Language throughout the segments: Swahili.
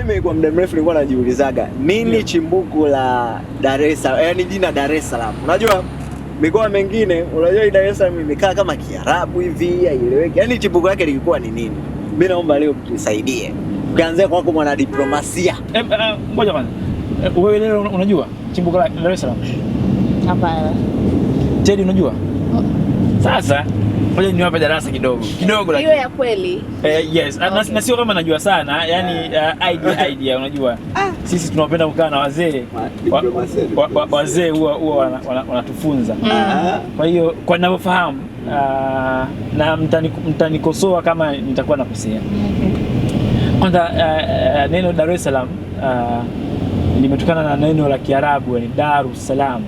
Mimi kwa muda mrefu nilikuwa najiulizaga nini chimbuko la Dar es Salaam, yaani jina Dar es Salaam. Unajua mikoa mingine, unajua hii Dar es Salaam imekaa kama Kiarabu hivi, haieleweki. Yaani chimbuko lake lilikuwa ni nini? Mimi naomba leo mtusaidie. Ukianzia kwako mwanadiplomasia. Ngoja kwanza. Wewe leo unajua chimbuko la Dar es Salaam? Hapana. Teddy, unajua? Sasa ngoja niwape darasa kidogo. Kidogo lakini. Hiyo ya kweli. Yes, Okay. na sio kama najua sana, yani idea unajua. Sisi tunapenda kukaa na wazee. Diplomasia, Wazee huwa wanatufunza. Kwa hiyo kwa ninavyofahamu, na mtanikosoa kama nitakuwa nakosea. Kwanza neno Dar es Salaam limetokana na neno la Kiarabu, yani Darus Salam.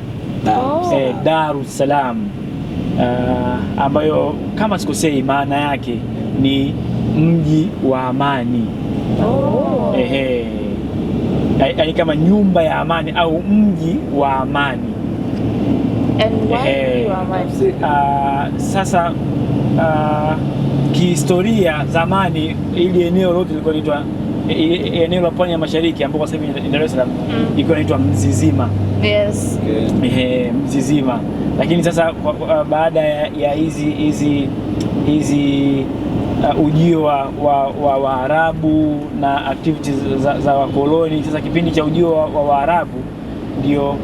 Oh. Darus Salam, ambayo kama sikosei maana yake ni mji wa amani. Oh. Ehe. Yaani kama nyumba ya amani au mji wa amani. And why Ehe. mji wa amani? Sasa kihistoria zamani ili eneo lote lilikuwa linaitwa eneo la pwani ya mashariki ambapo sasa hivi ni Dar es Salaam, ilikuwa inaitwa Mzizima. Yes. Ehe, Mzizima. Lakini sasa baada ya hizi ujio wa Waarabu na activities za wakoloni, sasa kipindi cha ujio wa Waarabu ndio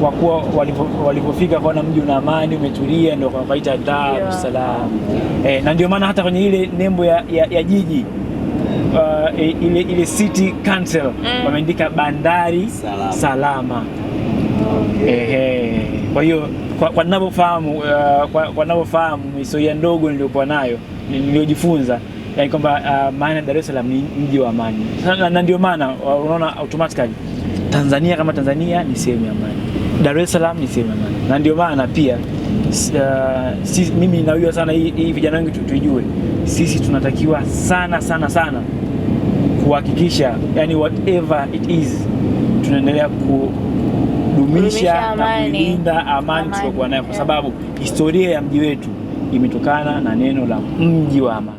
kwa kuwa walipofika kuona mji una amani umetulia, ndio wakaita Dar es Salaam. Na ndio maana hata kwenye ile nembo ya jiji, ile city council, wameandika bandari Salama. salama. Ehe. Kwa hiyo kwa ninavyofahamu historia ndogo niliyokuwa nayo, niliyojifunza, yani kwamba maana Dar es Salaam ni mji wa amani. Sasa, na ndio maana unaona automatically Tanzania kama Tanzania ni sehemu ya amani, Dar es Salaam ni sehemu ya amani, na ndio maana pia mimi najua sana hii vijana wengi tuijue, sisi tunatakiwa sana sana sana kuhakikisha yani whatever it is tunaendelea kudumisha Kudumisha na amani. kuilinda amani Amani, tuliokuwa nayo, kwa yeah. sababu historia ya mji wetu imetokana na neno la mji wa amani.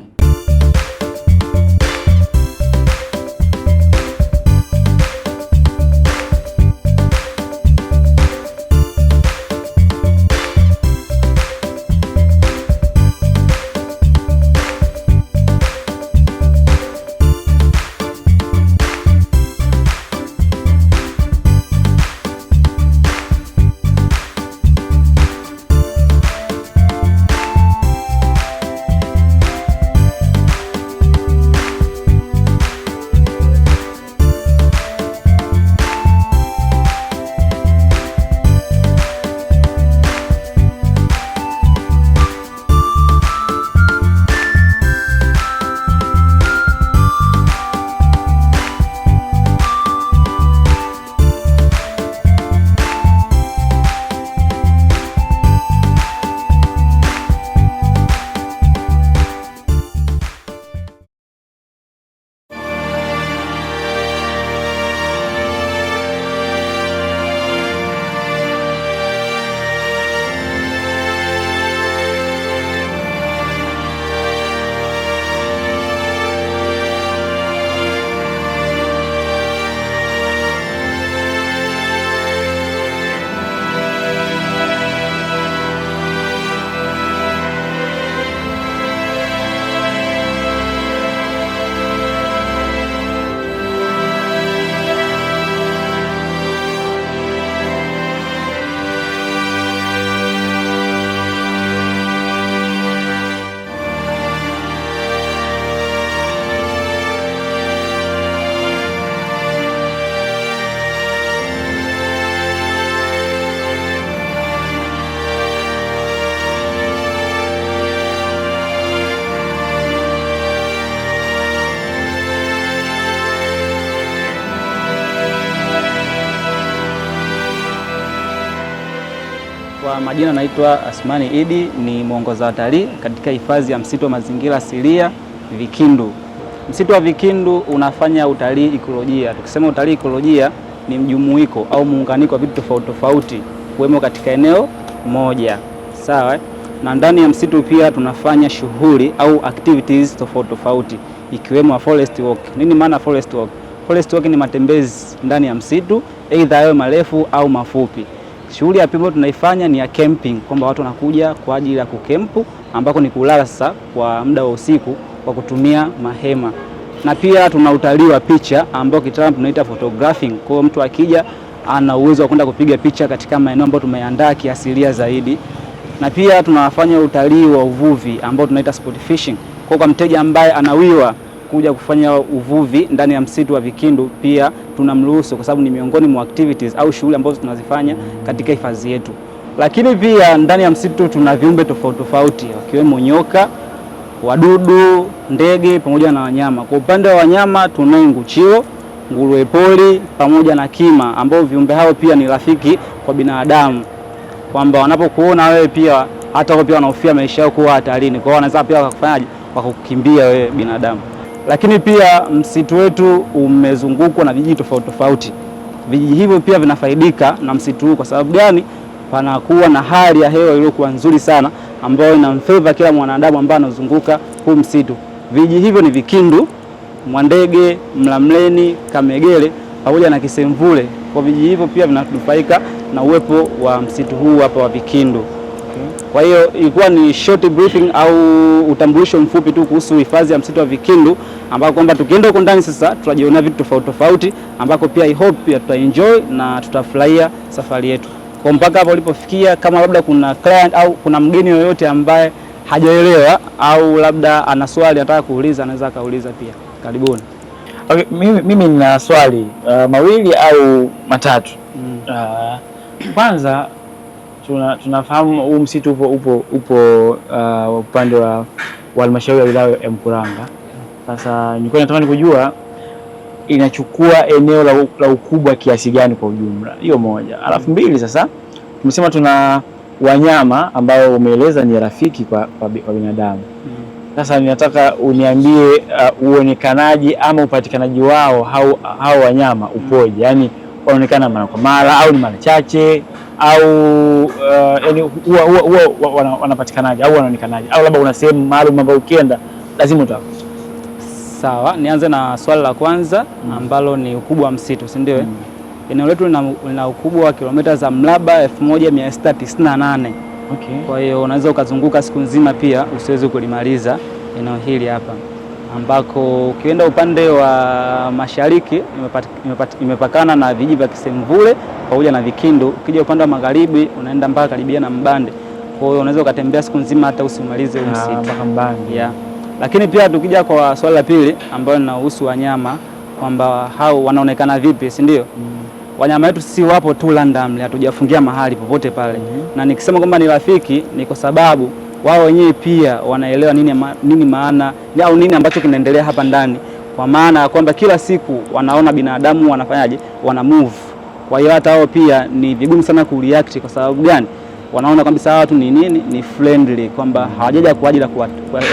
Kwa majina naitwa Asmani Idi, ni mwongoza watalii katika hifadhi ya msitu wa mazingira asilia Vikindu. Msitu wa Vikindu unafanya utalii ikolojia. Tukisema utalii ikolojia ni mjumuiko au muunganiko wa vitu tofauti tofauti kuwemo katika eneo moja, sawa eh? Na ndani ya msitu pia tunafanya shughuli au activities tofauti tofauti. ikiwemo forest walk. Nini maana forest walk? Forest walk ni matembezi ndani ya msitu, aidha yawe marefu au mafupi. Shughuli ya pili ambayo tunaifanya ni ya camping, kwamba watu wanakuja kwa ajili ya kucamp, ambako ni kulala sasa kwa muda wa usiku kwa kutumia mahema. Na pia tuna utalii wa picha ambao kitaalamu tunaita photographing. Kwa hiyo mtu akija ana uwezo wa kwenda kupiga picha katika maeneo ambayo tumeandaa kiasilia zaidi. Na pia tunafanya utalii wa uvuvi ambao tunaita sport fishing. Kwa kwa mteja ambaye anawiwa kuja kufanya uvuvi ndani ya msitu wa Vikindu pia tunamruhusu, kwa sababu ni miongoni mwa activities au shughuli ambazo tunazifanya katika hifadhi yetu. Lakini pia ndani ya msitu tuna viumbe tofauti tofauti wakiwemo nyoka, wadudu, ndege pamoja na wanyama. Kwa upande wa wanyama tunaye nguchiro, nguruwe pori pamoja na kima, ambao viumbe hao pia ni rafiki kwa binadamu, kwamba wanapokuona wewe pia hata wao pia wanahofia maisha yao kuwa hatarini. Kwa hiyo wanaweza pia wakakufanyaje, wakakukimbia wewe binadamu. Lakini pia msitu wetu umezungukwa na vijiji tofauti tofauti. Vijiji hivyo pia vinafaidika na msitu huu. Kwa sababu gani? Panakuwa na hali ya hewa iliyokuwa nzuri sana ambayo inamfavor kila mwanadamu ambaye anazunguka huu msitu. Vijiji hivyo ni Vikindu, Mwandege, Mlamleni, Kamegele pamoja na Kisemvule. Kwa vijiji hivyo pia vinanufaika na uwepo wa msitu huu hapa wa Vikindu. Kwa hiyo ilikuwa ni short briefing au utambulisho mfupi tu kuhusu hifadhi ya msitu wa Vikindu, ambako kwamba tukienda huko ndani sasa tutajionea vitu tofauti tofauti, ambako pia I hope pia tutaenjoy na tutafurahia safari yetu. Kwa mpaka hapo ulipofikia, kama labda kuna client au kuna mgeni yoyote ambaye hajaelewa au labda ana swali anataka kuuliza, anaweza akauliza pia. Karibuni. Okay, mimi nina swali mawili au matatu. Kwanza tunafahamu huu msitu upo upande wa halmashauri ya wilaya ya Mkuranga. Sasa nilikuwa natamani kujua inachukua eneo la ukubwa kiasi gani kwa ujumla. Hiyo moja. Alafu mbili, sasa tumesema tuna wanyama ambao umeeleza ni rafiki kwa binadamu. Sasa ninataka uniambie uonekanaji ama upatikanaji wao hao wanyama upoje? Yaani wanaonekana mara kwa mara au ni mara chache au yani huwa wanapatikanaje au wanaonekanaje au labda una sehemu maalum ambayo ukienda lazima utakuta. Sawa, nianze na swali la kwanza ambalo ni ukubwa wa msitu, si ndio? Eneo letu lina ukubwa wa kilomita za mraba 1698. Kwa hiyo unaweza ukazunguka siku nzima pia usiweze kulimaliza eneo hili hapa, ambako ukienda upande wa mashariki imepakana na vijiji vya Kisemvule pamoja na Vikindu. Ukija upande wa magharibi unaenda mpaka karibia na Mbande. Kwa hiyo unaweza ukatembea siku nzima hata usimalize huu msitu. Mpaka Mbande. Yeah. Lakini pia tukija kwa swali la pili ambayo linahusu wanyama kwamba hao wanaonekana vipi, si ndio? Wanyama wetu si wapo tu randomly, hatujafungia mahali popote pale. Na nikisema kwamba ni rafiki ni kwa sababu wao wenyewe pia wanaelewa nini maana au nini ambacho kinaendelea hapa ndani, kwa maana ya kwamba kila siku wanaona binadamu wanafanyaje, wana move. Kwa hiyo hata wao pia ni vigumu sana kureact. Kwa sababu gani? Wanaona kwamba hawa watu ni nini, ni friendly, kwamba hawajaja kwa ajili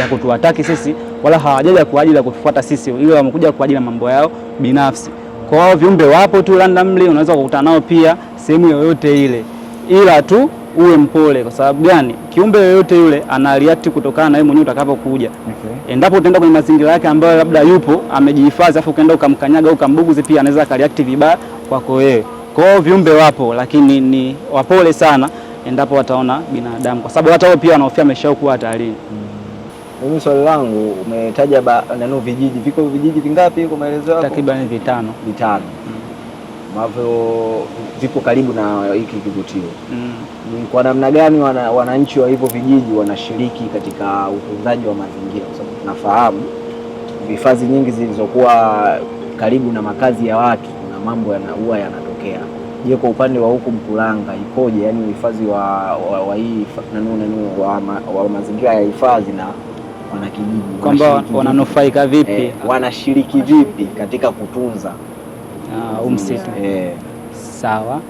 ya kutuattack sisi wala hawajaja kwa ajili ya kutufuata sisi, ila wamekuja kwa ajili ya mambo yao binafsi. Kwa hiyo viumbe wapo tu randomly, unaweza kukutana nao pia sehemu yoyote ile, ila tu uwe mpole. Kwa sababu gani? Kiumbe yoyote yule ana react kutokana na wewe mwenyewe utakapokuja. Endapo utaenda kwenye mazingira yake ambayo labda yupo amejihifadhi, afu ukaenda ukamkanyaga au ukambuguzi, pia anaweza akareact vibaya kwako wewe. Kwa hiyo viumbe wapo, lakini ni wapole sana endapo wataona binadamu, kwa sababu hata wao pia wanahofia maisha yao kuwa hatarini. Mimi swali langu, umetaja nani vijiji, viko vijiji vingapi kwa maelezo yako? Takriban 5. 5 ambavyo vipo karibu na hiki kivutio. Ni kwa namna gani wananchi wa hivyo vijiji wanashiriki katika utunzaji wa mazingira? Kwa sababu tunafahamu hifadhi nyingi zilizokuwa karibu na makazi ya watu kuna mambo huwa yanatokea. Je, kwa upande wa huku Mkuranga ikoje? Yaani uhifadhi wa hii wa mazingira ya hifadhi na wanakijiji kwamba wananufaika vipi? Wanashiriki vipi katika kutunza huu msitu? Sawa.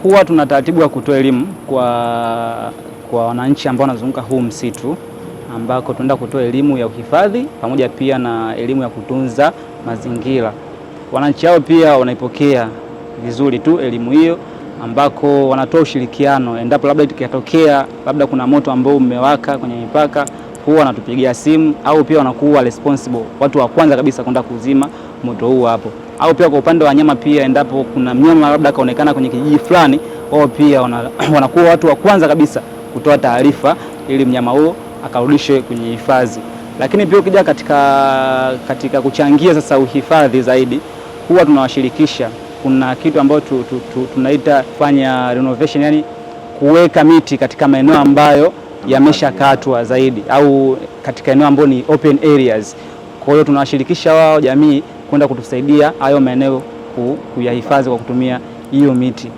Huwa tuna taratibu ya kutoa elimu kwa wananchi ambao wanazunguka huu msitu, ambako tunaenda kutoa elimu ya uhifadhi pamoja pia na elimu ya kutunza mazingira. Wananchi hao pia wanaipokea vizuri tu elimu hiyo, ambako wanatoa ushirikiano endapo labda ikitokea labda kuna moto ambao umewaka kwenye mipaka, huwa wanatupigia simu au pia wanakuwa responsible, watu wa kwanza kabisa kwenda kuzima moto huu hapo. Au pia kwa upande wa wanyama pia, endapo kuna mnyama labda kaonekana kwenye kijiji fulani, wao pia wanakuwa watu wa kwanza kabisa kutoa taarifa ili mnyama huo akarudishwe kwenye hifadhi. Lakini pia ukija katika kuchangia sasa uhifadhi zaidi, huwa tunawashirikisha. Kuna kitu ambacho tunaita fanya renovation, yani kuweka miti katika maeneo ambayo yameshakatwa zaidi au katika eneo ambayo ni open areas. Kwa hiyo tunawashirikisha wao jamii kwenda kutusaidia hayo maeneo kuyahifadhi kwa kutumia hiyo miti.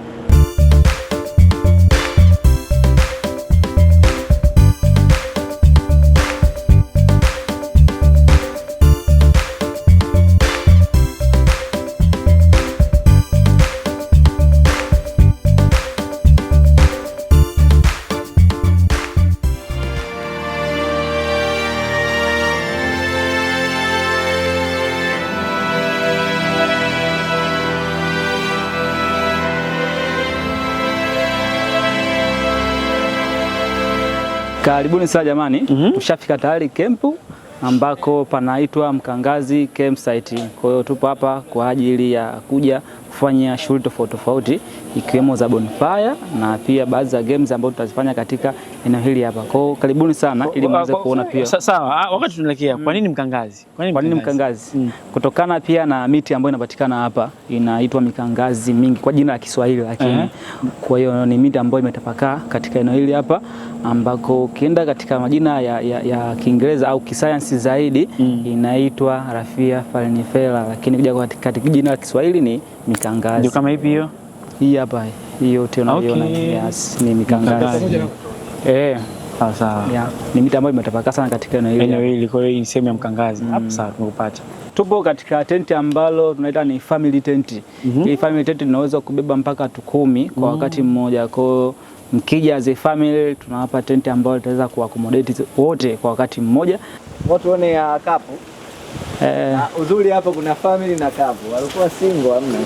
Karibuni sana jamani. Tushafika tayari kempu ambako panaitwa Mkangazi Campsite. Kwa hiyo tupo hapa kwa ajili ya kuja kufanya shughuli tofauti tofauti ikiwemo za bonfire na pia baadhi za games ambazo tutazifanya katika eneo hili hapa. Kwa hiyo karibuni sana ili muweze kuona pia. Sawa, wakati tunaelekea, kwa nini Mkangazi? Kwa nini Mkangazi? Kutokana pia na miti ambayo inapatikana hapa inaitwa mikangazi mingi kwa jina la Kiswahili, lakini kwa hiyo ni miti ambayo imetapakaa katika eneo hili hapa, ambako ukienda katika majina ya Kiingereza au kisayansi zaidi inaitwa Raphia farinifera, lakini kuja katika jina la Kiswahili ni mikangazi. Ndio kama ipi hiyo? Hii hapa, hii yote unaiona. Okay. Yes, ni mikangazi. Sawa. Yeah. Ni miti ambayo imetapakaa sana katika eneo hili. Eneo hili, kwa hiyo ni sehemu ya Mkangazi. Hapo sawa, tumekupata. Tupo katika tenti ambalo tunaita ni family tent. Hii family tent inaweza kubeba mpaka watu 10 kwa wakati mmoja. Kwa hiyo mkija as a family tunawapa tenti ambayo itaweza kuaccommodate wote kwa wakati mmoja. Watu one ya kapu. Uzuri hapo kuna family na kapu. Walikuwa single hamna.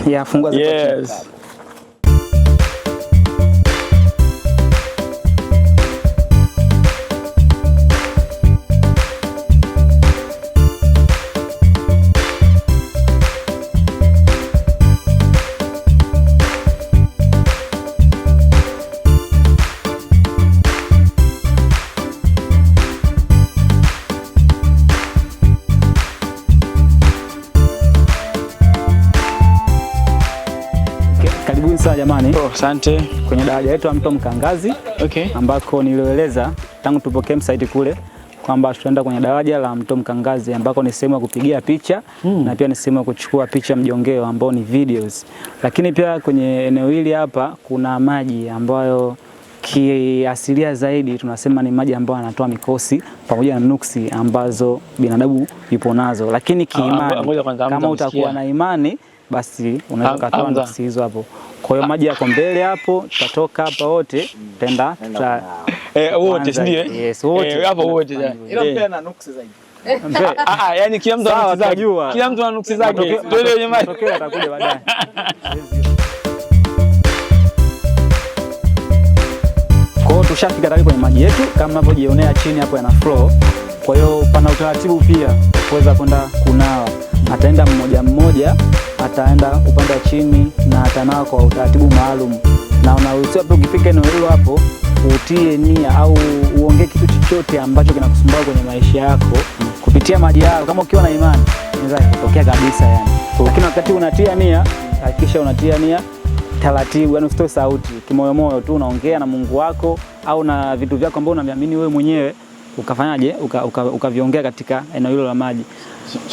Ya fungua za Yes. Karibuni sana jamani. Asante. Kwenye daraja letu la mto Mkangazi. Okay. Ambako nilioeleza tangu tupo campsite kule kwamba tutaenda kwenye daraja la mto Mkangazi ambako ni sehemu ya kupigia picha na pia ni sehemu ya kuchukua picha mjongeo ambao ni videos. Lakini pia kwenye eneo hili hapa kuna maji ambayo kiasilia zaidi tunasema ni maji ambayo yanatoa mikosi pamoja na nuksi ambazo binadamu yupo nazo. Lakini kiimani, kama utakuwa na imani basi unaweza kutoa nuksi hizo hapo. Kwa hiyo maji yako mbele hapo, tutatoka hapa wote tutaenda wote, si ndio? Yes, wote. Hapo wote. Ila mpea na nuksi zaidi. Yani kila mtu ana nuksi zake. Kila mtu ana nuksi zake. Twende kwenye maji. Matokeo yatakuja baadaye. Kwa hiyo tushafika tayari kwenye maji yetu kama mnavyojionea chini hapo yana flow. Kwa hiyo pana utaratibu pia kuweza kwenda kunawa. Ataenda mmoja mmoja, ataenda upande wa chini na atanawa kwa utaratibu maalum. Na unaruhusiwa pia ukifika eneo hilo hapo utie nia au uongee kitu chochote ambacho kinakusumbua kwenye maisha yako kupitia maji yao. Kama ukiwa na imani inaweza kutokea kabisa yani. Lakini wakati unatia nia, hakikisha unatia nia taratibu, yani usitoe sauti, kimoyomoyo tu unaongea na Mungu wako au na vitu vyako ambavyo unaviamini wewe mwenyewe, ukafanyaje ukaviongea katika eneo hilo la maji.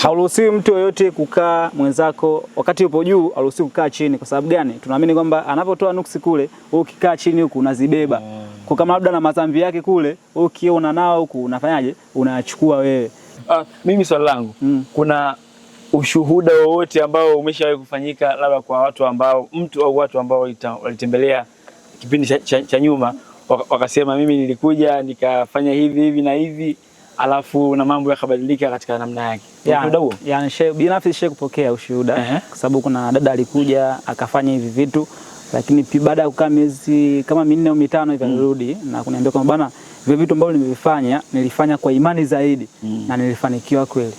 Hauruhusiwi mtu yoyote kukaa mwenzako wakati yupo juu, hauruhusiwi kukaa chini. Kwa sababu gani? Tunaamini kwamba anapotoa nuksi kule, wewe ukikaa chini huku unazibeba. Kwa kama labda na mazambi yake kule, wewe ukiona nao huku unafanyaje? Unachukua wewe. Mimi swali langu, kuna ushuhuda wowote ambao umeshawahi kufanyika labda kwa watu ambao mtu au watu ambao walitembelea kipindi cha nyuma wakasema mimi nilikuja nikafanya hivi hivi na hivi alafu na mambo yakabadilika katika namna yake? Ushuhuda huo? Binafsi nishawahi kupokea ushuhuda kwa sababu kuna dada alikuja akafanya hivi vitu Lakini pia baada ya kukaa miezi kama 4 au 5 hivi alirudi na kuniambia kwamba bana, vile vitu ambavyo nimevifanya nilifanya kwa imani zaidi na nilifanikiwa kweli.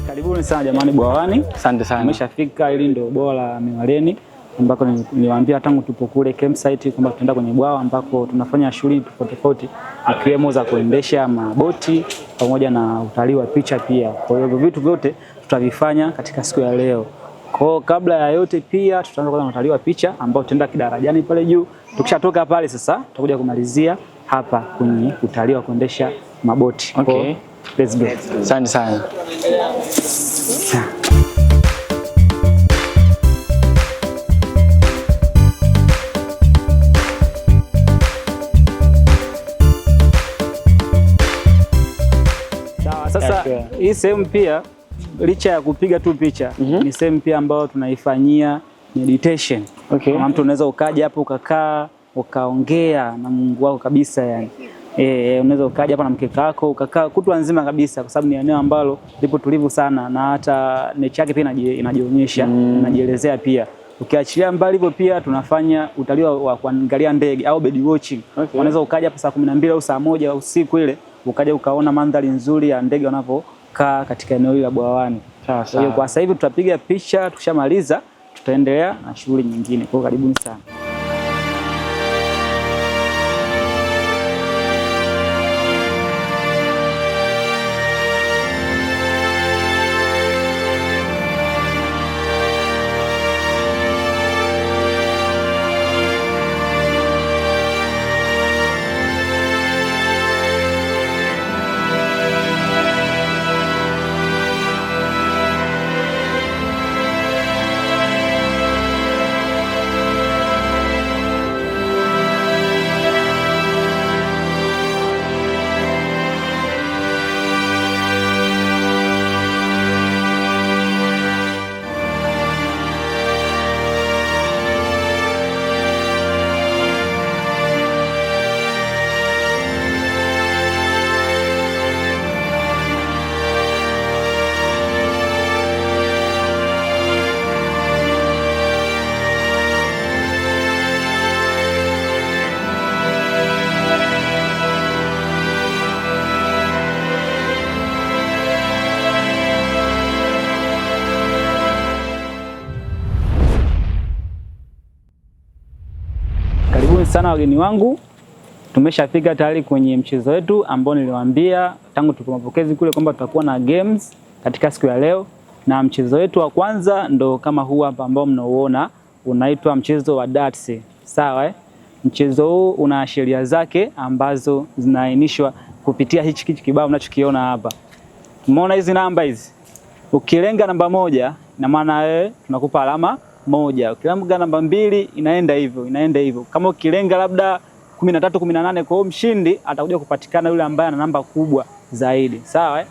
Karibuni sana jamani bwawani. Asante sana. Umeshafika, hili ndio bwawa la Miwaleni ambako niliwaambia tangu tupo kule campsite kwamba tutaenda kwenye bwawa ambako tunafanya shughuli tofauti tofauti ikiwemo za kuendesha maboti pamoja na utalii wa picha pia. Kwa hiyo hivyo vitu vyote tutavifanya katika siku ya leo. Kwa hiyo kabla ya yote pia tutaanza kwanza na utalii wa picha ambao tutaenda kidarajani pale juu. Tukishatoka pale sasa tutakuja kumalizia hapa kwenye utalii wa kuendesha maboti. Kwa hiyo, Okay. let's go. Asante sana. Sawa, sasa Yeah, sure. hii sehemu pia licha ya kupiga tu picha ni sehemu pia ambayo tunaifanyia meditation. Okay. Kama mtu unaweza ukaja hapo ukakaa ukaongea na Mungu wako kabisa yani. Unaweza ukaja hapa na mkeka wako ukakaa kutwa nzima kabisa, kwa sababu ni eneo ambalo lipo tulivu sana na hata nature yake pia inajionyesha, inajielezea pia. Ukiachilia mbali hivyo, pia tunafanya utalii wa kuangalia ndege au bird watching. Okay. Unaweza ukaja hapa saa 12 au saa 1 usiku ile ukaja ukaona mandhari nzuri ya ndege wanavyokaa katika eneo hili la bwawani. Sawa Kwa hiyo sawa. kwa sasa hivi tutapiga picha, tukishamaliza tutaendelea na shughuli nyingine. Kwa hiyo karibuni sana. Karibuni sana wageni wangu. Tumeshafika tayari kwenye mchezo wetu ambao niliwaambia tangu tupo mapokezi kule kwamba tutakuwa na games katika siku ya leo, na mchezo wetu wa kwanza ndo kama huu hapa ambao mnauona unaitwa mchezo wa darts. Sawa eh? Mchezo huu una sheria zake ambazo zinaainishwa kupitia hichi kichi kibao mnachokiona hapa. Umeona hizi namba hizi? Ukilenga namba 1 ina maana wewe tunakupa alama 1. Ukilenga namba 2 inaenda hivyo, inaenda hivyo. Kama ukilenga labda 13, 18, kwa hiyo mshindi atakuja kupatikana yule ambaye ana namba kubwa zaidi. Sawa eh?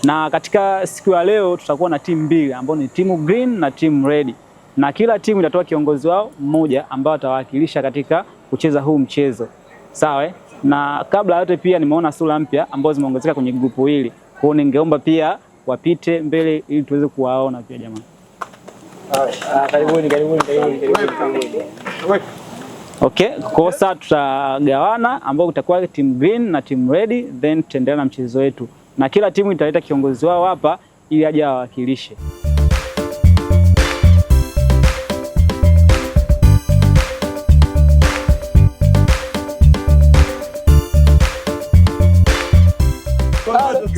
Na katika siku ya leo tutakuwa na timu mbili ambao ni timu green na timu red. Na kila timu itatoa kiongozi wao mmoja ambao atawakilisha katika kucheza huu mchezo. Sawa eh? Na kabla ya yote pia nimeona sura mpya ambazo zimeongezeka kwenye grupu hili. Kwa hiyo ningeomba pia wapite mbele ili tuweze kuwaona pia jamani. Karibuni, karibuni, karibuni, karibuni. Okay, kwa sasa tutagawana ambao kutakuwa team green na team red, then tutaendelea na mchezo wetu. Na kila timu italeta kiongozi wao hapa ili aje awakilishe.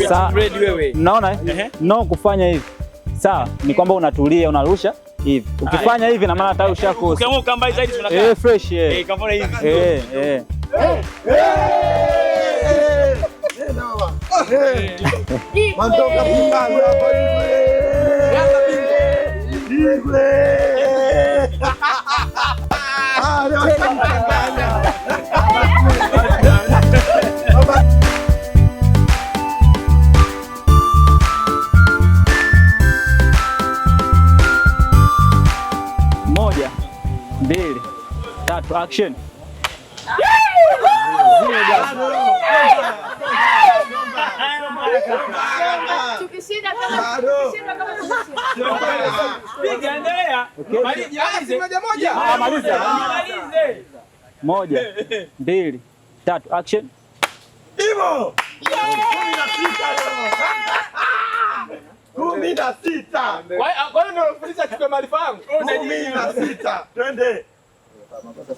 Sawa. Mnaona eh? No kufanya hivi. Sawa, ni kwamba unatulia unarusha hivi. Ukifanya hivi na maana tayari ushakosa. Ukiamua ukambai zaidi tunakaa. Eh, fresh eh. Eh, kama hivi. Eh, eh. Mantoka Ah, leo atamdanganya. Moja, mbili, tatu, action. Tukishinda kama tukishinda kama tumeshinda. Piga, endelea. Malize. Moja moja. Ah, maliza. Malize. Moja, mbili, tatu, action. Hivyo. 16 leo. 16. Kwa hiyo ndio unafundisha chukue maarifa yangu. 16. Twende.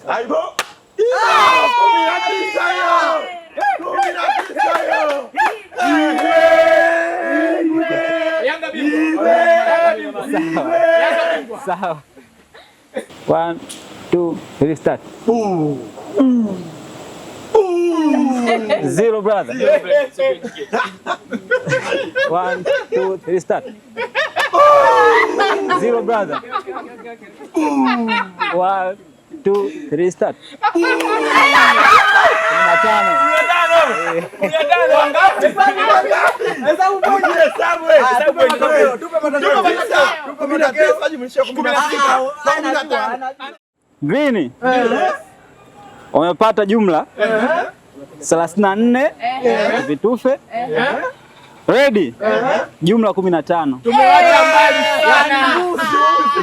Aibo. Hivyo. 19 yo. 19 yo. Igwe. Yanga bingwa. Yanga bingwa. Yanga bingwa. Sawa. 1, 2, 3, start. Zero, brother. 1, 2, 3, start. Zero, brother. 1, 2, 3, start. 15. Hesabu wewe. Tupe matokeo. 19 jumlisha 16. 15. Green wamepata jumla 34 vitufe. Red jumla 15. Tumewacha mbali sana.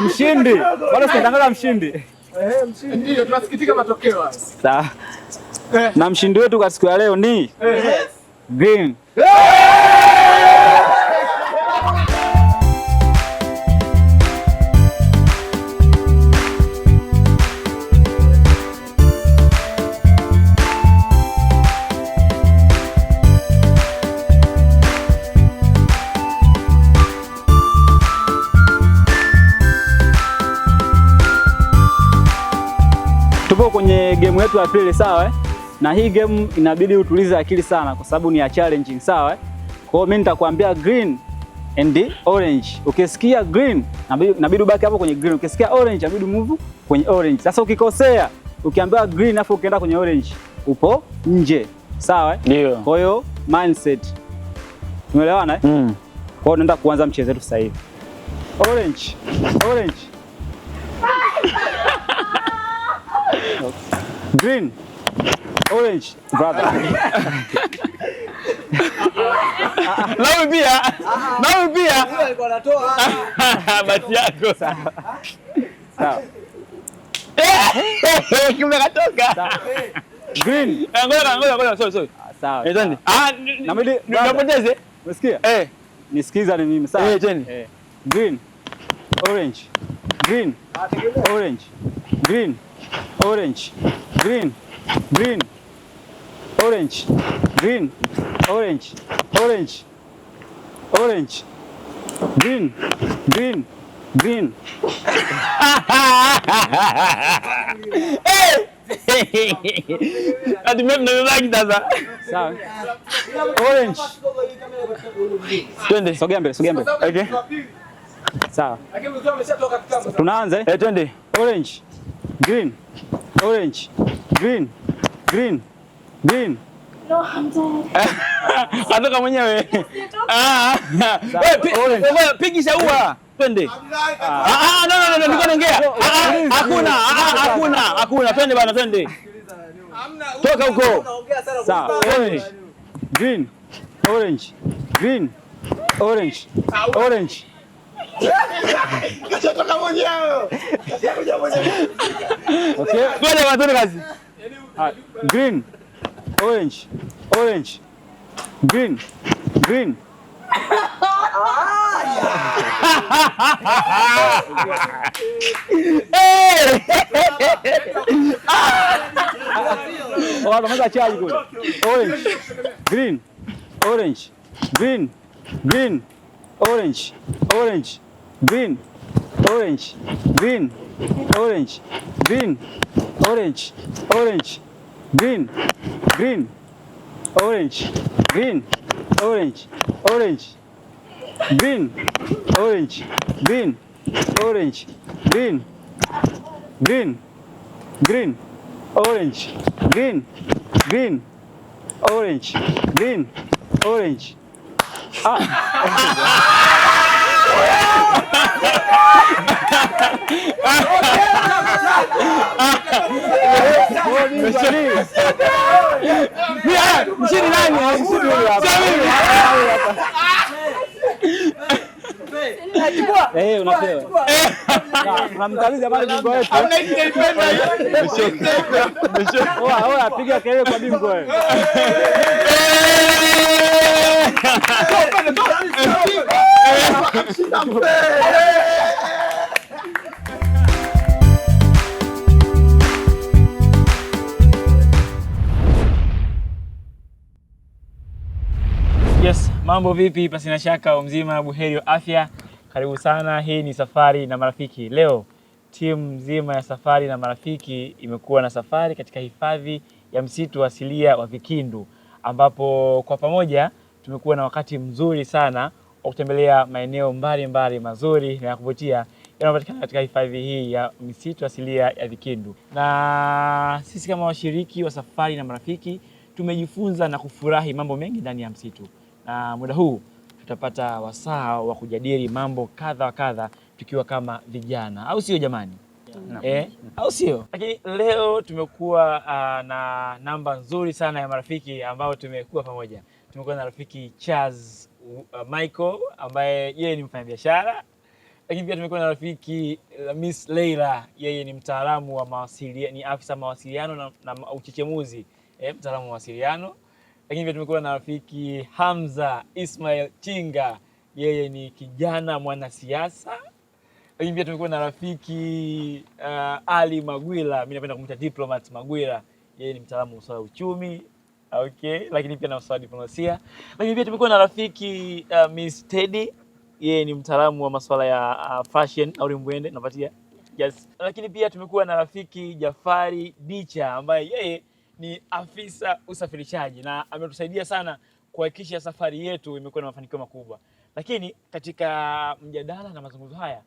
Mshindi bado sijatangaza mshindi. Ndio tunasikitika matokeo haya. Sawa. Na mshindi wetu kwa siku ya leo ni Green. Tupo kwenye game yetu ya pili, sawa eh? Na hii game inabidi utulize akili sana kwa sababu ni ya challenging, sawa eh? Kwa hiyo mimi nitakwambia green and orange. Ukisikia green inabidi ubaki hapo kwenye green. Ukisikia orange inabidi move kwenye orange. Sasa ukikosea, ukiambiwa green afu ukienda kwenye orange, upo nje. Sawa eh? Ndio. Kwa hiyo mindset. Tumeelewana eh? Kwa hiyo tunaenda kuanza mchezo wetu sasa hivi. Orange, orange. Green, orange, brother. Nawe pia. Nawe pia. Basi yako. Sawa. Kumbe katoka. Green. Ngoja ngoja ngoja, sorry sorry. Sawa. Eh, twende. Ah, Nabidi napoteze. Umesikia? Eh. Nisikiza ni mimi, sawa? Eh, twende. Eh. Green, orange, green, orange, green, orange, green, green, orange, green, orange, orange, orange, green, green, green. Hadi mimi nimebaki sasa. Sawa. Orange. Twende. Sogea mbele, sogea mbele. Okay. Sawa. Tunaanza eh? Eh, twende. Orange, green, orange, green, green, green. No, I'm tired. Katoka mwenyewe. Ah. Sawa. Orange. Wewe pigisha ua. Twende. Ah, ah, no no no, nilikuwa naongea. Ah, ah, hakuna, ah, ah, hakuna, hakuna. Twende bana, twende. Toka huko. Sawa. Orange, green, orange, green, orange, orange. Kashatoka mwenyewe. Kashakuja mwenyewe. Okay. Twende bana, twende kazi. Ah, green, orange, orange, green, green. Oh, wanamwaga chai kule. Orange, green, orange, green, green, orange, orange, green, orange, green, orange, green, orange, orange, green, green, orange, green, orange, orange, green, orange, green. orange, green, green, green, orange, green, green, orange, green, orange. Mshindi nani? Sio mimi. Eh, unapewa. Tunamkabidhi jamani bingwa wetu. Hamna hiki nilipenda hiyo. Oa, oa, piga kelele kwa bingwa wewe. Shinda mpe. Yes, mambo vipi? Pasina shaka mzima buheri wa afya. Karibu sana, hii ni Safari na Marafiki. Leo timu nzima ya Safari na Marafiki imekuwa na safari katika hifadhi ya msitu asilia wa Vikindu, ambapo kwa pamoja tumekuwa na wakati mzuri sana wa kutembelea maeneo mbalimbali mazuri na ya kuvutia yanayopatikana katika hifadhi hii ya misitu asilia ya Vikindu. Na sisi kama washiriki wa Safari na Marafiki tumejifunza na kufurahi mambo mengi ndani ya msitu, na muda huu tutapata wasaa wa kujadili mambo kadha wa kadha tukiwa kama vijana, au sio jamani? Au sio? Lakini leo tumekuwa na namba nzuri sana ya marafiki ambao tumekuwa pamoja. Tumekuwa na rafiki Charles Michael ambaye yeye ni mfanyabiashara, lakini pia tumekuwa na rafiki Miss Leila, yeye ni mtaalamu wa mawasiliano, ni afisa mawasiliano na uchechemuzi, mtaalamu wa mawasiliano. Lakini pia tumekuwa na rafiki Hamza Ismail Chinga, yeye ni kijana mwanasiasa. Lakini pia tumekuwa na rafiki Ali Magwila, mimi napenda kumwita Diplomat Magwila, yeye ni mtaalamu wa masuala ya uchumi, okay, lakini pia na masuala ya diplomasia. Lakini pia tumekuwa na rafiki Miss Teddy, yeye ni mtaalamu wa masuala ya fashion au mbwende napatia. Yes. Lakini pia tumekuwa na rafiki Jafari Dicha ambaye yeye ni afisa usafirishaji na ametusaidia sana kuhakikisha safari yetu imekuwa na mafanikio makubwa. Lakini katika mjadala na mazungumzo haya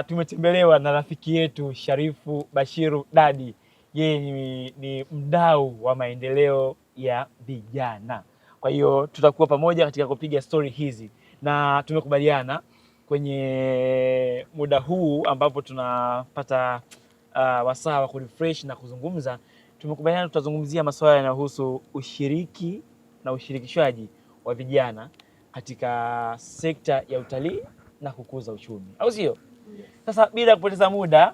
tumetembelewa na rafiki yetu Sharifu Bashiru Dadi. Yeye ni mdau wa maendeleo ya vijana. Kwa hiyo tutakuwa pamoja katika kupiga story hizi, na tumekubaliana kwenye muda huu ambapo tunapata wasaa wa kurefresh na kuzungumza, tumekubaliana tutazungumzia masuala yanayohusu ushiriki na ushirikishwaji wa vijana katika sekta ya utalii na kukuza uchumi, au sio? Sasa bila kupoteza muda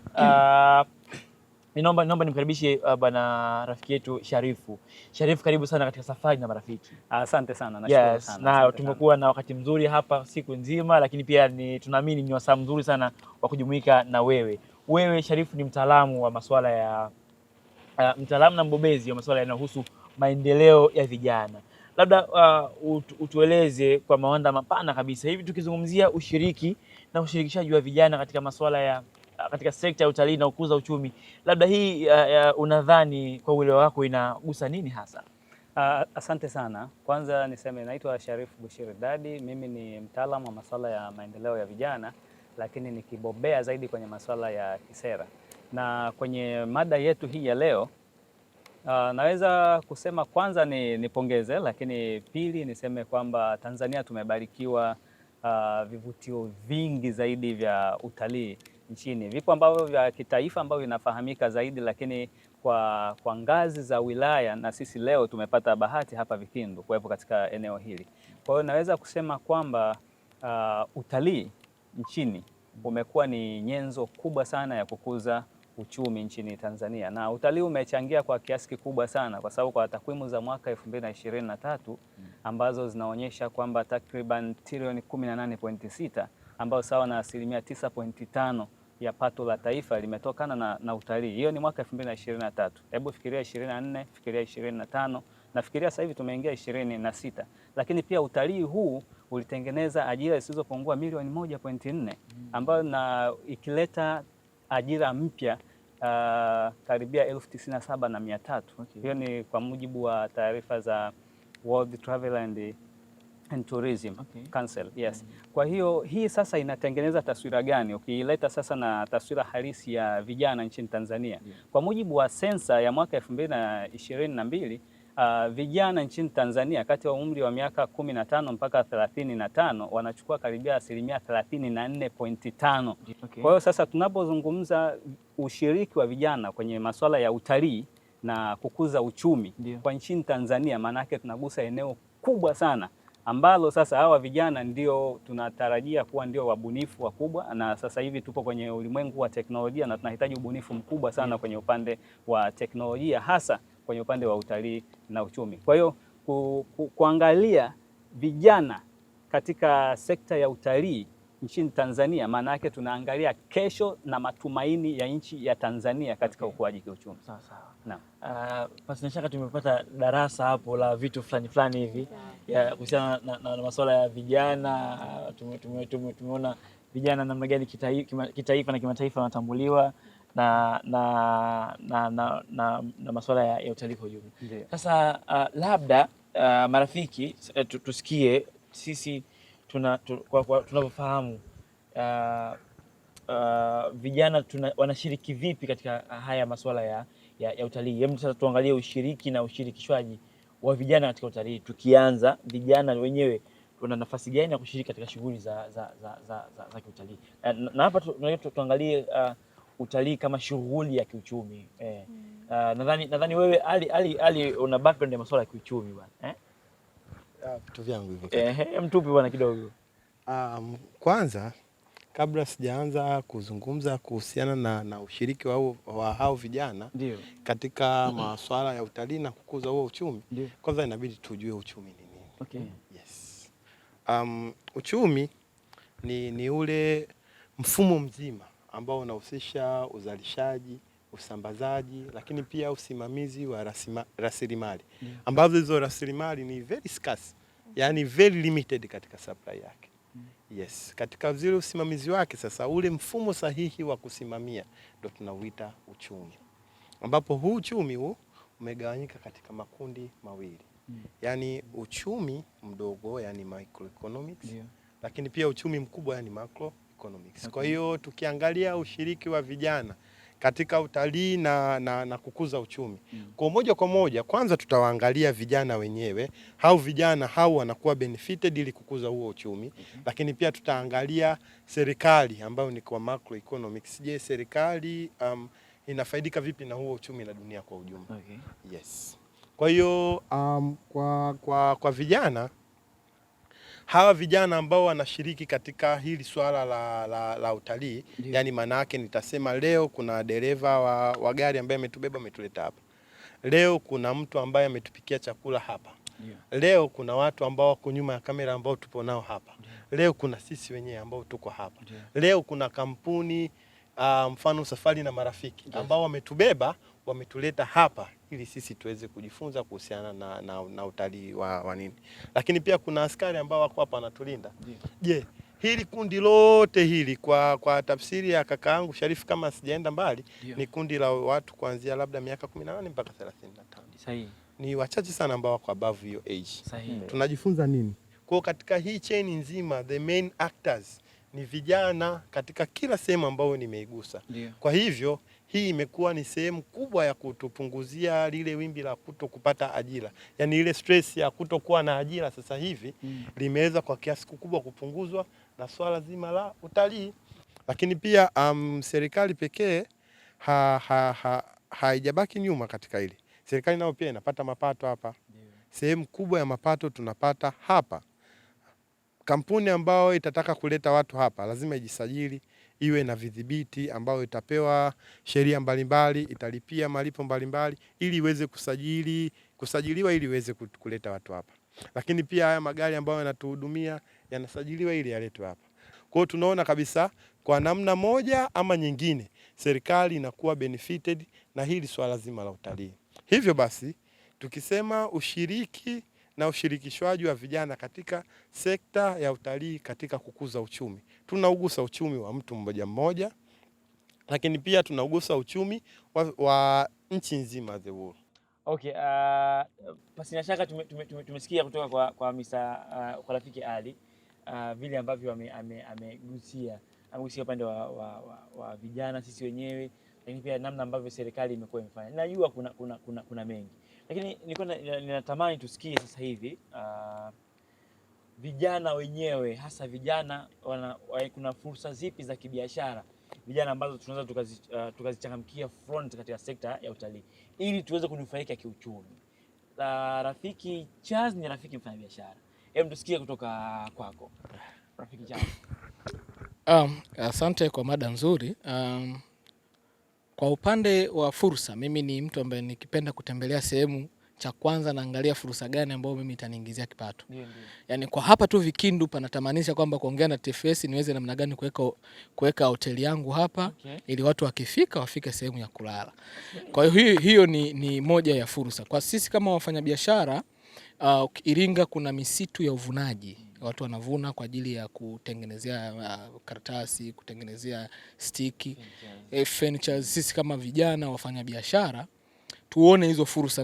naomba nimkaribishe bwana rafiki yetu Sharifu. Sharifu, karibu sana katika Safari na Marafiki. Asante sana, nashukuru Yes, sana. na Asante tumekuwa na wakati mzuri hapa siku nzima, lakini pia ni tunaamini ni wasaa mzuri sana wa kujumuika na wewe. Wewe Sharifu ni mtaalamu wa masuala ya mtaalamu na mbobezi wa masuala yanayohusu maendeleo ya vijana. Labda utueleze kwa mawanda mapana kabisa, hivi tukizungumzia ushiriki na ushirikishaji wa vijana katika masuala ya katika sekta ya utalii na kukuza uchumi, labda hii unadhani kwa uelewa wako inagusa nini hasa? Asante sana. Kwanza niseme naitwa Sharifu Bushiri Dadi, mimi ni mtaalamu wa masuala ya maendeleo ya vijana, lakini nikibobea zaidi kwenye masuala ya kisera. Na kwenye mada yetu hii ya leo naweza kusema kwanza nipongeze, lakini pili niseme kwamba Tanzania tumebarikiwa vivutio vingi zaidi vya utalii nchini. Vipo ambavyo vya kitaifa ambavyo vinafahamika zaidi, lakini kwa ngazi za wilaya, na sisi leo tumepata bahati hapa Vikindu kuwepo katika eneo hili. Kwa hiyo naweza kusema kwamba utalii nchini umekuwa ni nyenzo kubwa sana ya kukuza uchumi nchini Tanzania, na utalii umechangia kwa kiasi kikubwa sana, kwa sababu kwa takwimu za mwaka 2023 ambazo zinaonyesha kwamba takriban trilioni 18.6 ambayo sawa na asilimia 9.5 ya pato la taifa limetokana na utalii. Hiyo ni mwaka 2023. Hebu fikiria 24, fikiria 25, na fikiria sasa hivi tumeingia 26. Lakini pia utalii huu ulitengeneza ajira zisizopungua milioni 1.4 ambayo na ikileta ajira mpya karibia 97,300. Okay. Hiyo ni kwa mujibu wa taarifa za World Travel and and Tourism Council. Yes. Kwa hiyo hii sasa inatengeneza taswira gani ukiileta sasa na taswira halisi ya vijana nchini Tanzania? Kwa mujibu wa sensa ya mwaka 2022, vijana nchini Tanzania kati ya umri wa miaka 15 mpaka 35 wanachukua karibia 34.5%. Kwa hiyo sasa tunapozungumza ushiriki wa vijana kwenye masuala ya utalii na kukuza uchumi kwa nchini Tanzania, maana yake tunagusa eneo kubwa sana ambalo sasa hawa vijana ndio tunatarajia kuwa ndio wabunifu wakubwa, na sasa hivi tupo kwenye ulimwengu wa teknolojia na tunahitaji ubunifu mkubwa sana kwenye upande wa teknolojia, hasa kwenye upande wa utalii na uchumi. Kwa hiyo kuangalia vijana katika sekta ya utalii nchini Tanzania, maana yake tunaangalia kesho na matumaini ya nchi ya Tanzania katika ukuaji kiuchumi. Sawa sawa. Naam. Pasi na shaka tumepata darasa hapo la vitu fulani fulani hivi ya kuhusiana na masuala ya vijana. Tumeona vijana namna gani kitaifa na kimataifa wanatambuliwa na masuala ya utalii kwa ujumla. Sasa labda marafiki, tusikie sisi tunavyofahamu vijana wanashiriki vipi katika haya masuala ya utalii. Hebu sasa tuangalie ushiriki na ushirikishwaji wa vijana katika utalii. Tukianza, vijana wenyewe wana nafasi gani ya kushiriki katika shughuli za kiutalii? Na hapa tuangalie utalii kama shughuli ya kiuchumi. Nadhani wewe Ali una background ya masuala ya kiuchumi bwana. Eh? Vitu vyangu hivyo. Mtupe bwana kidogo. Kwanza kabla sijaanza kuzungumza kuhusiana na ushiriki wa hao vijana katika masuala ya utalii na kukuza huo uchumi, kwanza inabidi tujue uchumi ni nini. Yes. Uchumi ni ule mfumo mzima ambao unahusisha uzalishaji, usambazaji, lakini pia usimamizi wa rasilimali ambazo hizo rasilimali ni very scarce, yani very limited katika supply yake. Yes, katika zile usimamizi wake sasa ule mfumo sahihi wa kusimamia ndo tunauita uchumi. Ambapo huu uchumi huu umegawanyika katika makundi mawili. Yaani uchumi mdogo, yani microeconomics, lakini pia uchumi mkubwa, yani macroeconomics. Kwa hiyo tukiangalia ushiriki wa vijana katika utalii na kukuza uchumi, kwa moja kwa moja kwanza tutawaangalia vijana wenyewe, hao vijana hao wanakuwa benefited ili kukuza huo uchumi. Lakini pia tutaangalia serikali ambayo ni kwa macroeconomics. Je, serikali inafaidika vipi na huo uchumi na dunia kwa ujumla? Yes. Kwa hiyo kwa vijana, hawa vijana ambao wanashiriki katika hili swala la utalii, yani maana yake nitasema leo kuna dereva wa gari ambaye ametubeba ametuleta hapa. Leo kuna mtu ambaye ametupikia chakula hapa. Leo kuna watu ambao wako nyuma ya kamera ambao tupo nao hapa. Leo kuna sisi wenyewe ambao tuko hapa. Leo kuna kampuni mfano Safari na Marafiki ambao wametubeba wametuleta hapa ili sisi tuweze kujifunza kuhusiana na utalii wa nini. Lakini pia kuna askari ambao wako hapa wanatulinda. Je, hili kundi lote hili kwa tafsiri ya kakaangu Sharifu kama sijaenda mbali, ni kundi la watu kuanzia labda miaka 18 mpaka 35. Ni wachache sana ambao wako above hiyo age. Tunajifunza nini? Kwa katika hii chain nzima the main actors ni vijana katika kila sehemu ambayo nimeigusa. Kwa hivyo hii imekuwa ni sehemu kubwa ya kutupunguzia lile wimbi la kuto kupata ajira. Yaani ile stress ya kutokuwa na ajira sasa hivi limeweza kwa kiasi kikubwa kupunguzwa na swala zima la utalii. Lakini pia serikali pekee haijabaki nyuma katika hili. Serikali nayo pia inapata mapato hapa. Sehemu kubwa ya mapato tunapata hapa. Kampuni ambayo itataka kuleta watu hapa lazima ijisajili, iwe na vidhibiti ambayo itapewa sheria mbalimbali, italipia malipo mbalimbali ili iweze kusajiliwa ili iweze kuleta watu hapa. Lakini pia haya magari ambayo yanatuhudumia yanasajiliwa ili yaletwe hapa. Kwa hiyo tunaona kabisa kwa namna moja ama nyingine serikali inakuwa benefited na hili swala zima la utalii. Hivyo basi tukisema ushiriki na ushirikishwaji wa vijana katika sekta ya utalii katika kukuza uchumi, tunaugusa uchumi wa mtu mmoja mmoja, lakini pia tunaugusa uchumi wa nchi nzima the world. Okay, pasina shaka tumesikia kutoka kwa Mr. Kwa rafiki Ali vile ambavyo amegusia upande wa vijana sisi wenyewe, lakini pia namna ambavyo serikali imekuwa imefanya. Najua kuna mengi, lakini nilikuwa ninatamani tusikie sasa hivi vijana wenyewe, hasa vijana kuna fursa zipi za kibiashara vijana ambazo tunaweza tukazichangamkia front katika sekta ya utalii ili tuweze kunufaika kiuchumi. Rafiki Charles ni rafiki mfanyabiashara. Hebu tusikie kutoka kwako Rafiki Charles. Asante kwa mada nzuri. Kwa upande wa fursa, mimi ni mtu ambaye nikipenda kutembelea sehemu, cha kwanza naangalia fursa gani ambayo mimi itaniingizia kipato. Yaani kwa hapa tu Vikindu panatamanisha kwamba kuongea na TFS niweze namna gani kuweka hoteli yangu hapa, ili watu wakifika wafike sehemu ya kulala. Kwa hiyo hiyo ni moja ya fursa. Kwa sisi kama wafanyabiashara, Iringa kuna misitu ya uvunaji. Watu wanavuna kwa ajili ya kutengenezea karatasi, kutengenezea stiki, furniture. Sisi kama vijana wafanyabiashara tuone hizo fursa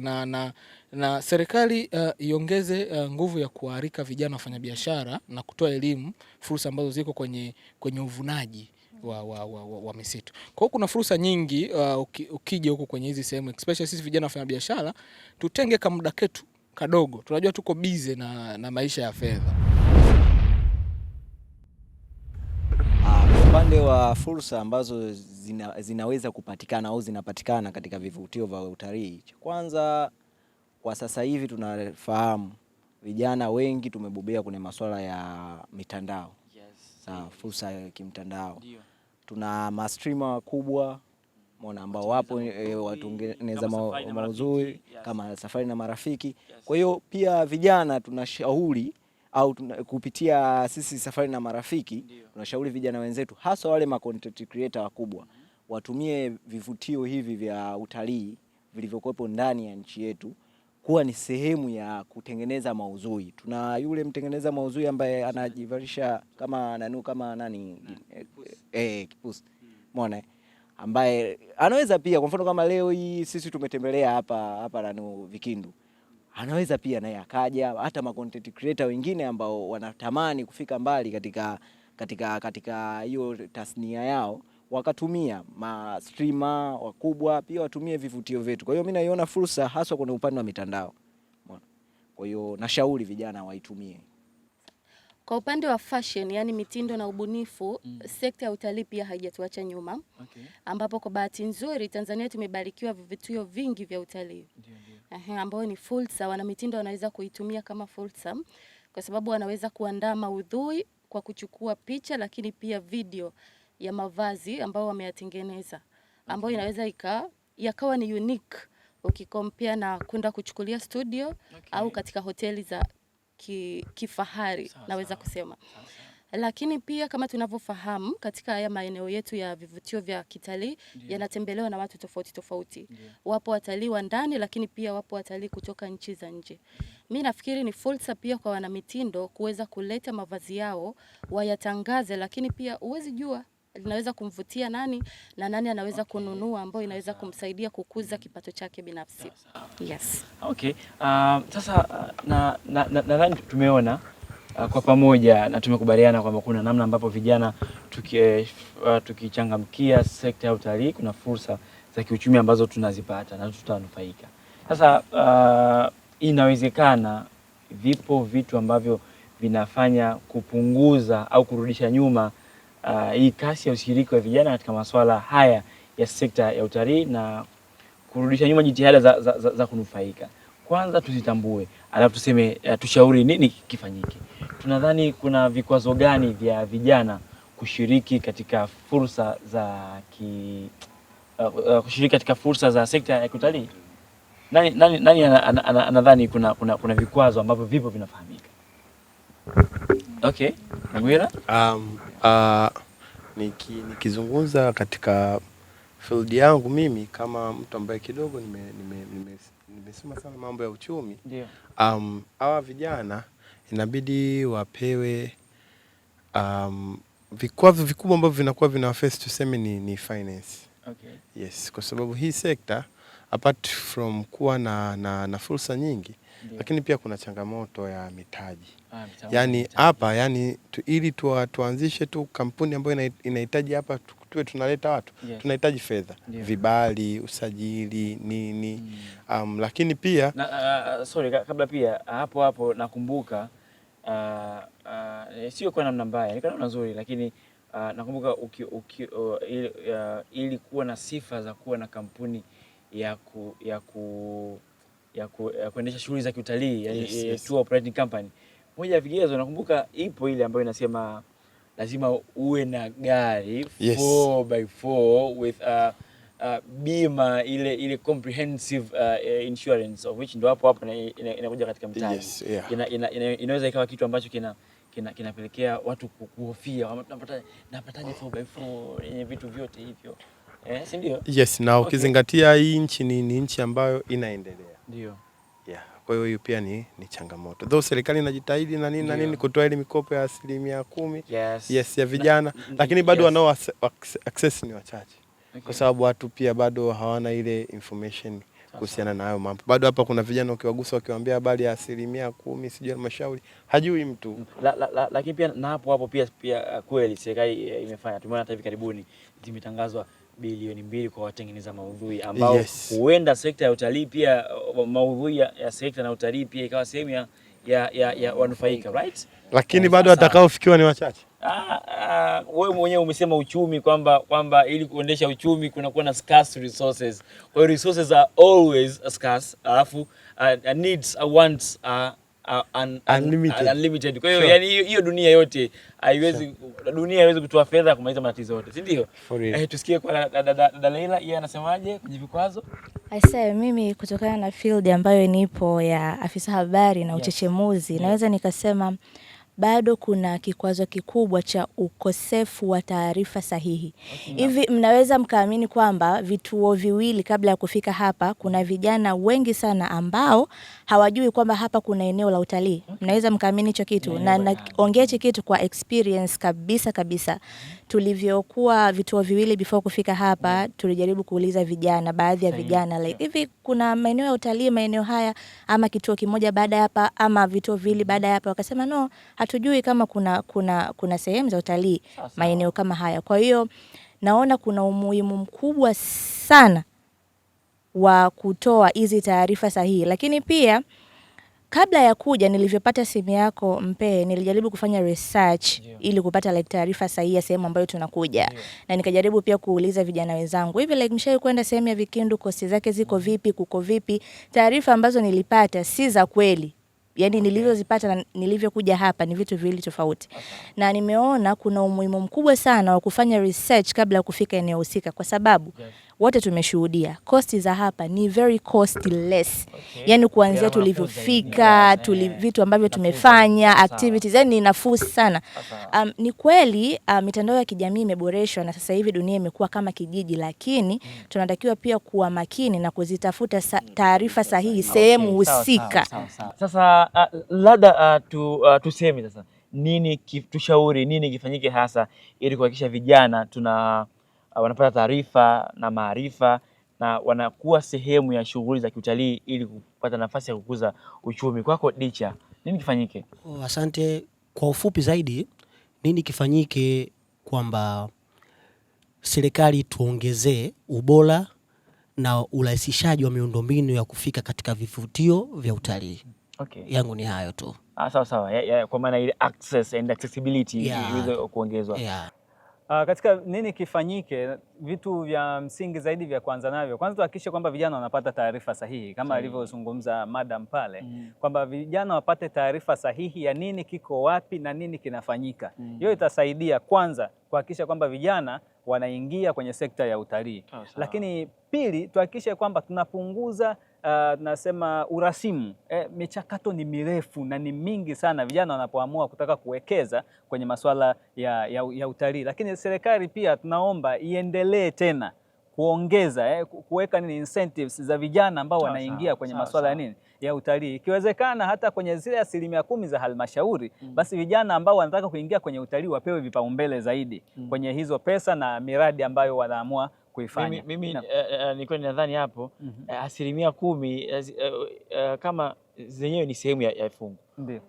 na serikali iongeze nguvu ya kualika vijana wafanyabiashara na kutoa elimu fursa ambazo ziko kwenye uvunaji wa misitu. Kwa hiyo kuna fursa nyingi ukija huko kwenye hizi sehemu, especially sisi vijana wafanyabiashara tutenge kamuda ketu kadogo. Tunajua tuko busy na maisha ya fedha. Kwa upande wa fursa ambazo zinaweza kupatikana au zinapatikana katika vivutio vya utalii, cha kwanza kwa sasa hivi tunafahamu vijana wengi tumebobea kwenye masuala ya mitandao. Sawa, fursa ya kimtandao. Tuna ma-streamer wakubwa umeona ambao wapo watengeneza maudhui kama Safari na Marafiki. Kwa hiyo pia vijana tunashauri au kupitia sisi Safari na Marafiki tunashauri vijana wenzetu hasa wale ma content creator wakubwa watumie vivutio hivi vya utalii vilivyokuwepo ndani ya nchi yetu kuwa ni sehemu ya kutengeneza maudhui. Tuna yule mtengeneza maudhui ambaye anajivalisha kama kama nani Kipusi. Umeona? Ambaye anaweza pia kwa mfano kama leo hii sisi tumetembelea hapa nanu Vikindu, anaweza pia naye akaja, hata ma content creator wengine ambao wanatamani kufika mbali katika hiyo tasnia yao wakatumia ma streamer wakubwa pia watumie vivutio vyetu. Kwa hiyo mimi naiona fursa haswa kwenye upande wa mitandao. Kwa hiyo nashauri vijana waitumie. Kwa upande wa fashion, yani mitindo na ubunifu, sekta ya utalii pia haijatuacha nyuma. Ambapo kwa bahati nzuri Tanzania tumebarikiwa vivutio vingi vya utalii. Ambayo ni fursa, wanamitindo wanaweza kuitumia kama fursa kwa sababu wanaweza kuandaa maudhui kwa kuchukua picha lakini pia video ya mavazi ambayo wameyatengeneza, ambayo inaweza yakawa ni unique ukikompea na kwenda kuchukulia studio au katika hoteli za kifahari naweza kusema. Lakini pia kama tunavyofahamu katika haya maeneo yetu ya vivutio vya kitalii yanatembelewa na watu tofauti tofauti. Wapo watalii wa ndani lakini pia wapo watalii kutoka nchi za nje. Mimi nafikiri ni fursa pia kwa wanamitindo kuweza kuleta mavazi yao wayatangaze, lakini pia huwezi jua linaweza kumvutia nani na nani anaweza kununua, ambayo inaweza kumsaidia kukuza kipato chake binafsi. Yes. Okay. Sasa nadhani tumeona kwa pamoja na tumekubaliana kwamba kuna namna ambapo vijana tukichangamkia sekta ya utalii kuna fursa za kiuchumi ambazo tunazipata na tutanufaika. Sasa inawezekana vipo vitu ambavyo vinafanya kupunguza au kurudisha nyuma hii kasi ya ushiriki wa vijana katika masuala haya ya sekta ya utalii na kurudisha nyuma jitihada za kunufaika. Kwanza tuzitambue, alafu tuseme tushauri nini kifanyike. Tunadhani kuna vikwazo gani vya vijana kushiriki katika fursa za kushiriki katika fursa za sekta ya utalii? Nani anadhani kuna vikwazo ambavyo vipo vinafahamika? Okay, Mgwira? Nikizungumza katika field yangu mimi kama mtu ambaye kidogo nimesoma sana mambo ya uchumi. Hawa vijana inabidi wapewe vikwazo vikubwa ambavyo vinakuwa vinawaface tuseme ni finance. Yes, kwa sababu hii sekta Apart from kuwa na fursa nyingi, lakini pia kuna changamoto ya mitaji. Ah, mitaji. Yani hapa yani ili tuanzishe tu kampuni ambayo inahitaji hapa tuwe tunaleta watu, tunahitaji fedha, vibali, usajili, nini. Lakini pia na, sorry, kabla pia hapo hapo nakumbuka sio kwa namna mbaya, ni kwa namna nzuri, lakini nakumbuka ili kuwa na sifa za kuwa na kampuni ya kuendesha shughuli za kiutalii, yani tour operating company, moja ya vigezo nakumbuka ipo ile ambayo inasema lazima uwe na gari 4x4 with bima ile comprehensive insurance, of which ndo hapo hapo inakuja katika mtaji. Inaweza ikawa kitu ambacho kinapelekea watu kuhofia kama napataje 4x4 yenye vitu vyote hivyo. Si ndio? Yes, na ukizingatia hii nchi ni nchi ambayo inaendelea. Ndio. Yeah. Kwa hiyo hiyo pia ni changamoto. Though serikali inajitahidi na nini na nini kutoa ile mikopo ya 10% yes ya vijana, lakini bado wanao access ni wachache. Kwa sababu watu pia bado hawana ile information kuhusiana na hayo mambo. Bado hapa kuna vijana ukiwagusa ukiwaambia habari ya 10% sijui halmashauri, hajui mtu. Lakini pia na hapo hapo pia kweli serikali imefanya. Tumeona hata hivi karibuni zimetangazwa bilioni 2 kwa watengeneza maudhui ambao huenda sekta ya utalii pia, maudhui ya sekta na utalii pia ikawa sehemu ya wanufaika, right? Lakini bado watakaofikiwa ni wachache. Wewe mwenyewe umesema uchumi kwamba ili kuendesha uchumi kunakuwa na scarce resources. Kwa hiyo resources are always scarce, alafu needs wants are unlimited. Kwa hiyo yani hiyo dunia yote haiwezi, dunia haiwezi kutoa fedha kumaliza matatizo yote, si ndio? Tusikie kwa dada Leila, yeye anasemaje kwenye vikwazo? Aisee, mimi kutokana na field ambayo nipo ya afisa habari na uchechemuzi, naweza nikasema bado kuna kikwazo kikubwa cha ukosefu wa taarifa sahihi. Hivi mnaweza mkaamini kwamba vituo viwili kabla ya kufika hapa kuna vijana wengi sana ambao hawajui kwamba hapa kuna eneo la utalii? Mnaweza mkaamini hicho kitu? Na naongea hicho kitu kwa experience kabisa kabisa. Tulivyokuwa vituo viwili before kufika hapa, tulijaribu kuuliza vijana, baadhi ya vijana like hivi kuna maeneo ya utalii maeneo haya ama kituo kimoja baada ya hapa ama vituo viwili baada ya hapa, wakasema no, hatujui kama kuna sehemu za utalii maeneo kama haya. Kwa hiyo naona kuna umuhimu mkubwa sana wa kutoa hizi taarifa sahihi. Lakini pia kabla ya kuja, nilivyopata simu yako Mpe, nilijaribu kufanya research ili kupata like taarifa sahihi ya sehemu ambayo tunakuja. Na nikajaribu pia kuuliza vijana wenzangu, hivi like mshawahi kwenda sehemu ya Vikindu, kosi zake ziko vipi, kuko vipi? Taarifa ambazo nilipata si za kweli. Yaani nilivyozipata na nilivyokuja hapa ni vitu viwili tofauti. Na nimeona kuna umuhimu mkubwa sana wa kufanya research kabla ya kufika eneo husika, kwa sababu wote tumeshuhudia cost za hapa ni very costless. Yaani kuanzia tulivyofika, vitu ambavyo tumefanya, activities, yani ni nafuu sana. Ni kweli mitandao ya kijamii imeboreshwa na sasa hivi dunia imekuwa kama kijiji, lakini tunatakiwa pia kuwa makini na kuzitafuta taarifa sahihi sehemu husika. Sasa labda tuseme sasa nini tushauri nini kifanyike hasa ili kuhakikisha vijana wanapata taarifa na maarifa na wanakuwa sehemu ya shughuli za kiutalii ili kupata nafasi ya kukuza uchumi. Kwako Dicha, nini kifanyike? Asante. Kwa ufupi zaidi, nini kifanyike kwamba serikali tuongezee ubora na urahisishaji wa miundombinu ya kufika katika vivutio vya utalii. Yangu ni hayo tu. Sawa sawa. Kwa maana ile access and accessibility iweze kuongezwa. Katika nini kifanyike, vitu vya msingi zaidi vya kuanza navyo, kwanza tuhakikishe kwamba vijana wanapata taarifa sahihi kama alivyozungumza madam pale, kwamba vijana wapate taarifa sahihi ya nini kiko wapi na nini kinafanyika. Hiyo itasaidia kwanza kuhakikisha kwamba vijana wanaingia kwenye sekta ya utalii. Lakini pili, tuhakikishe kwamba tunapunguza tunasema urasimu. Michakato ni mirefu na ni mingi sana vijana wanapoamua kutaka kuwekeza kwenye masuala ya utalii. Lakini serikali pia tunaomba iendelee tena kuongeza kuweka nini incentives za vijana ambao wanaingia kwenye masuala ya nini ya utalii. Ikiwezekana hata kwenye zile 10% za halmashauri, basi vijana ambao wanataka kuingia kwenye utalii wapewe vipaumbele zaidi kwenye hizo pesa na miradi ambayo wanaamua kuifanya. Mimi nilikuwa ninadhani hapo 10% kama zenyewe ni sehemu ya fungu.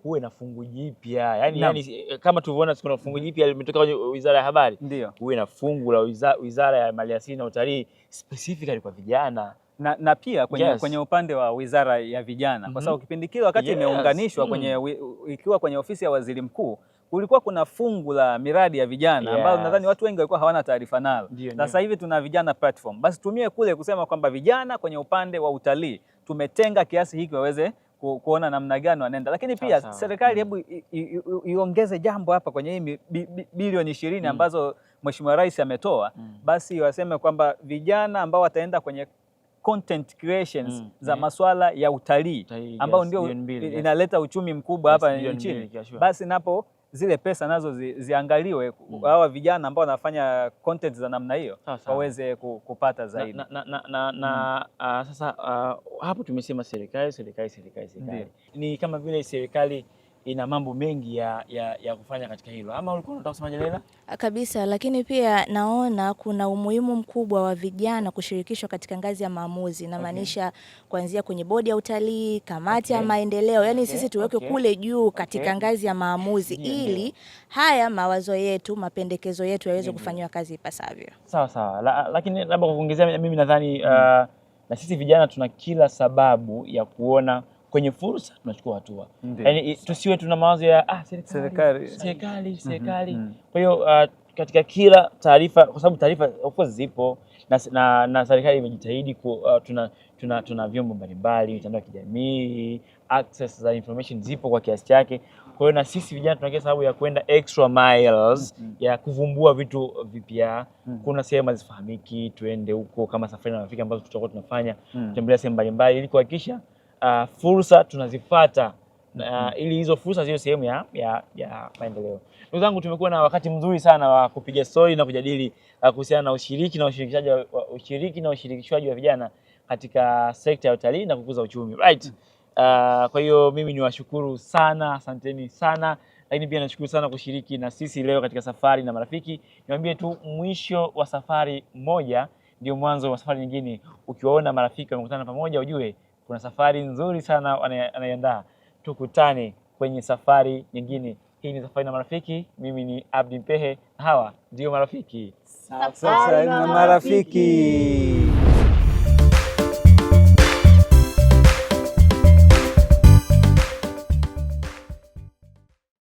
Huwe na fungu jipya. Yani kama tulivyoona kuna fungu jipya limetoka kwenye Wizara ya Habari. Huwe na fungu la Wizara ya Maliasili na Utalii specifically kwa vijana. Na pia kwenye upande wa Wizara ya Vijana, kwa sababu kipindi kile wakati imeunganishwa kwenye ikiwa kwenye ofisi ya Waziri Mkuu, kulikuwa kuna fungu la miradi ya vijana ambalo nadhani watu wengi walikuwa hawana taarifa nalo. Na sasa hivi tuna vijana platform. Basi tumie kule kusema kwamba vijana kwenye upande wa utalii tumetenga kiasi hiki waweze kuona namna gani wanaenda. Lakini pia serikali hebu iongeze jambo hapa kwenye hii bilioni 20 ambazo Mheshimiwa Rais ametoa, basi waseme kwamba vijana ambao wataenda kwenye content creations za masuala ya utalii ambao ndio inaleta uchumi mkubwa hapa nchini, basi napo zile pesa nazo ziangaliwe, hawa vijana ambao wanafanya content za namna hiyo waweze kupata zaidi. Sasa hapo tumesema serikali. Ni kama vile serikali ina mambo mengi ya kufanya katika hilo. Ama ulikuwa unataka kusema Leila? Kabisa, lakini pia naona kuna umuhimu mkubwa wa vijana kushirikishwa katika ngazi ya maamuzi. Namaanisha kuanzia kwenye bodi ya utalii, kamati ya maendeleo, yani sisi tuweke kule juu katika ngazi ya maamuzi ili haya mawazo yetu, mapendekezo yetu yaweze kufanywa kazi ipasavyo. Sawa sawa. Lakini labda kwa kuongezea, mimi nadhani na sisi vijana tuna kila sababu ya kuona kwenye fursa tunachukua hatua. Yaani tusiwe tuna mawazo ya serikali. Kwa hiyo katika kila taarifa, kwa sababu taarifa of course zipo na serikali imejitahidi tuna vyombo mbalimbali, mitandao ya kijamii, access za information zipo kwa kiasi chake. Kwa hiyo na sisi vijana tuna kila sababu ya kwenda extra miles ya kuvumbua vitu vipya. Kuna sehemu hazifahamiki, tuende huko kama safari na rafiki ambazo tutakuwa tunafanya, kutembelea sehemu mbalimbali ili kuhakikisha fursa tunazifuata, ili hizo fursa ziwe sehemu ya maendeleo. Ndugu zangu, tumekuwa na wakati mzuri sana wa kupiga story na kujadili kuhusiana na ushiriki na ushirikishaji ushiriki na ushirikishwaji wa vijana katika sekta ya utalii na kukuza uchumi. Right. Kwa hiyo mimi niwashukuru sana, asanteni sana. Lakini pia nashukuru sana kushiriki na sisi leo katika safari na marafiki. Niwaambie tu, mwisho wa safari moja ndio mwanzo wa safari nyingine. Ukiwaona marafiki wamekutana pamoja, ujue kuna safari nzuri sana wanaiandaa. Tukutane kwenye safari nyingine. Hii ni Safari na Marafiki. Mimi ni Abdi Mpehe. Hawa ndio marafiki. Safari na Marafiki.